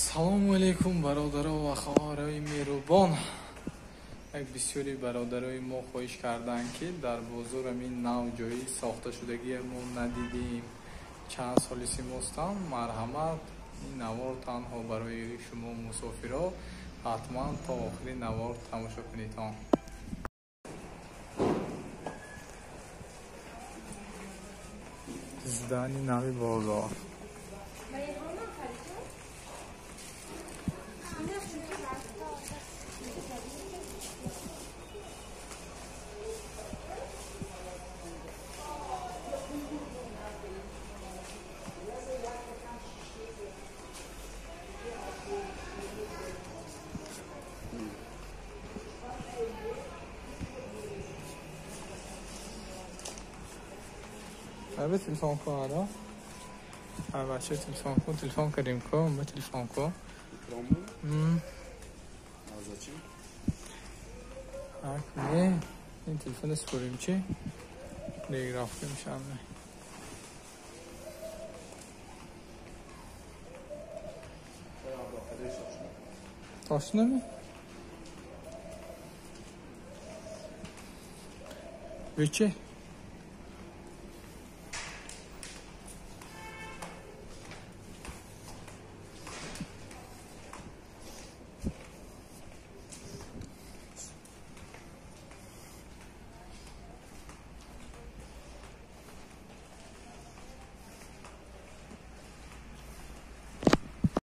Ассалому алайкум бародаро ва хоҳарои меҳрубон. Як бисёри бародарои мо хоҳиш карданд, ки дар бозор ҳамин нав ҷои сохташудагие мо надидем. Чанд соли симостам. Марҳамат, ин навор танҳо барои шумо мусофиро, ҳатман то охири навор тамошо кунедон. Здани нави бозор. به تلفن کن الان. بچه تلفن کن، تلفن کردیم کن، به تلفن کن. نه این تلفن سپریم چی؟ دیگه میشم نه. Точно ми? Вече?